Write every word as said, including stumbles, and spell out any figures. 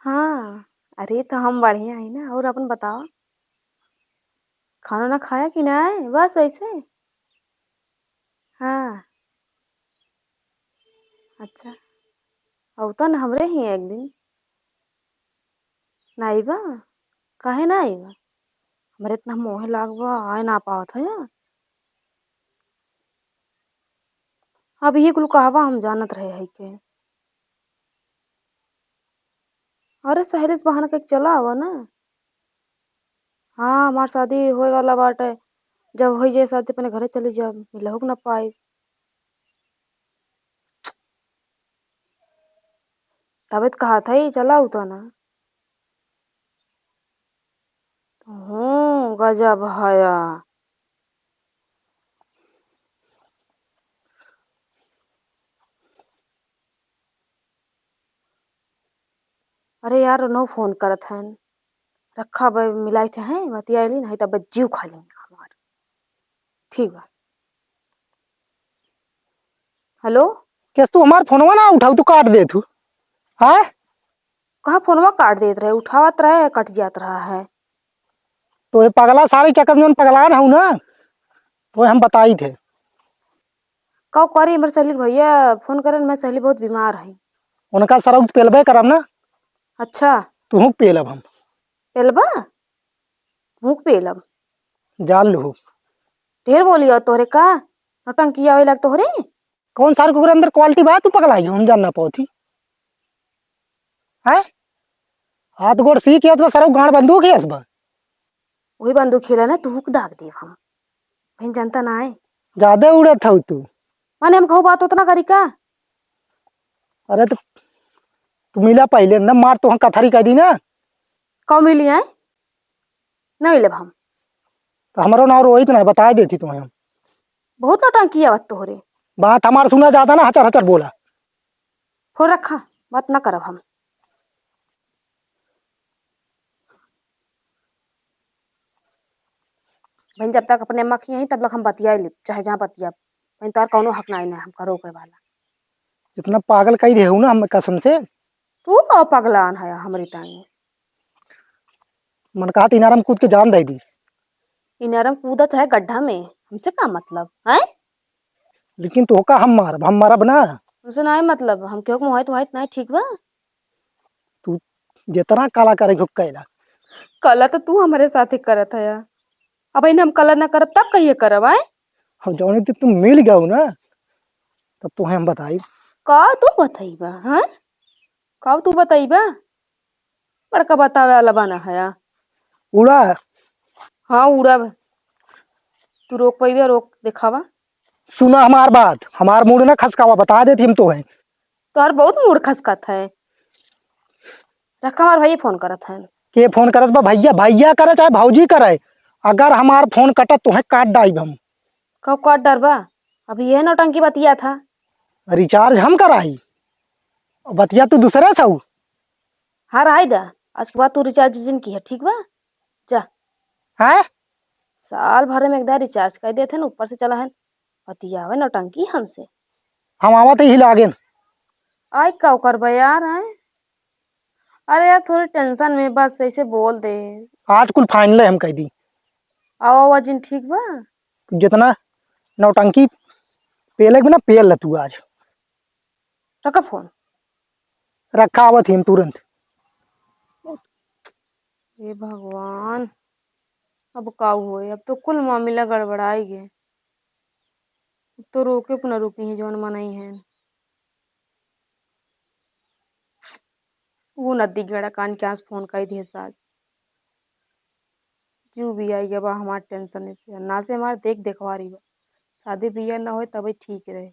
हाँ, अरे तो हम बढ़िया है ना। और अपन बताओ, खाना ना खाया कि ना है? बस ऐसे। हाँ। अच्छा, अउता न हमरे ही एक दिन। ना अइबा? काहे ना अइबा? हमरे इतना मोह लागबा, आए ना पावत है। अब ये कुल कहवा हम जानत रहे है के। अरे सहेली से बहाना कइके चला आवा ना। हाँ, हमार शादी होए वाला बाटे। जब होई जाए शादी, अपने घरे चली जाब, मिलहु के ना पाई। तबे त कहत हई, चला उता ना। हूँ, गजब हया। अरे यार, उनहु फोन करत हन। रखा बे, मिलाइत हैं, बतियाइ ली, नहीं तब जीव खा लेंगे हमार। ठीक बा। हेलो? केस तू हमार फोनवा ना उठाऊ, तू काट देत हू। हाँ? कहाँ फोनवा काट देत रहे? उठावत रहे, कट जात रहा है। तो ये पगला सारी चक्कर में जौन पगलान हऊ ना, तो हम बताइत है। का करी, हमरे सहेली के भैया फोन करेन, मैं सहेली बहुत बीमार है। उनका सरौत पेलबे करब ना। अच्छा। तुहूँ पेलब हम। पेलबा? मुँह पेलब। जान लू। ढेर बोली हो तोहरे का? नौटंकी आवे लाग तोहरे? कौन सार कुकुर अंदर क्वालिटी बा, तू पगला गयो, हम जान ना पावत ही। हैं? हाथ गोड़ सीख यस बा, सरौ गांड बंदूक यस बा। वही बंदूक खेला ना, तू हुक दाग देब हम। बहन जनता ना है। ज्यादा उड़त हऊ तू। माने हम कहू बात उतना करी का? अरे तो तू मिला पहले ना, मार तो हम कथरी कह दी ना। कब मिली है? ना मिलब हम। तो हमरो नाव रोहित ना, बता देती तुम्हें हम। बहुत नौटंकी आवत तोहरे। बात हमार सुना, ज्यादा ना हचर हचर बोला। फोन रखा, बात ना करब हम। बहन, जब तक अपने अम्मा खियाई, तब तक हम बतियाई लेब, चाहे जहाँ बतियाब। बहन, तोहर कौनो हक नाई ना हमका रोके वाला। इतना पागल कही देहू ना हम कसम से। तू का पगलान है हमरे ताई? मन कहा तो इनारा में कूद के जान दे दी। इनारा में कूदा चाहे गड्ढा में, हमसे का मतलब, हैं? लेकिन तोहका हम मारब, हम मरब ना। हमसे नाई मतलब, हम केहू के मोहाइत वहाइत नाई, ठीक बा? तू जितना काला करे के हो कैला। काला तो तू हमरे साथे करत हया। अब इन्हें हम काला ना करब, तब कहिए करब, आय? हम जौने दिन तू मिल गऊ ना, तब तोहे हम बताई। का तू बताइबा, हाँ? का तू बताइबा? बड़का बतावे वाला बना हया। उड़ा। हाँ, उड़ब। तू रोक पइबे, रोक देखावा। सुना हमार बात, हमार मूड ना खसकावा, बता देती हम तोहे। तोहर बहुत मूड खसकत है। रखा, हमार भैया फोन करत है। के फोन करत बा? भैया, भैया करे चाहे भौजी करे, अगर हमार फोन कटत तोहे काट डाइब हम। कब काट डरबा? अभी यह नौटंकी बतिया था। रिचार्ज हम कराई, बतिया तू दूसरे से हऊ। हाँ, रहाई दा, आज के बाद तू रिचार्ज जिन की है, ठीक बा? जा। हैं? साल भर में एक दार रिचार्ज कर देत हन, ऊपर से चला हन बतियावे नौटंकी हमसे। हम आवत ही हिला गेन। आय का ओकर बा यार, हैं? अरे यार, थोड़ी टेंशन में बस ऐसे बोल दे। आज कुल फाइनल है, हम कह दी। आओ, आवाजिन ठीक बा? जितना नौटंकी पेले के बिना पेल ल तू आज। रखा फोन। रखा, आवत ही हम तुरंत। हे भगवान, अब का होए? अब तो कुल मामला गड़बड़ाई गए। अब तो रोके पे न रुकी हैं जौन मनई हैं। वो नदी गड़ा कान के आस फोन कई दिए साज। जीव भी आई गया बा हमार टेंशन से, ना से हमार देख देखवारी बा। शादी बियाह ना होए तबे ठीक रहे।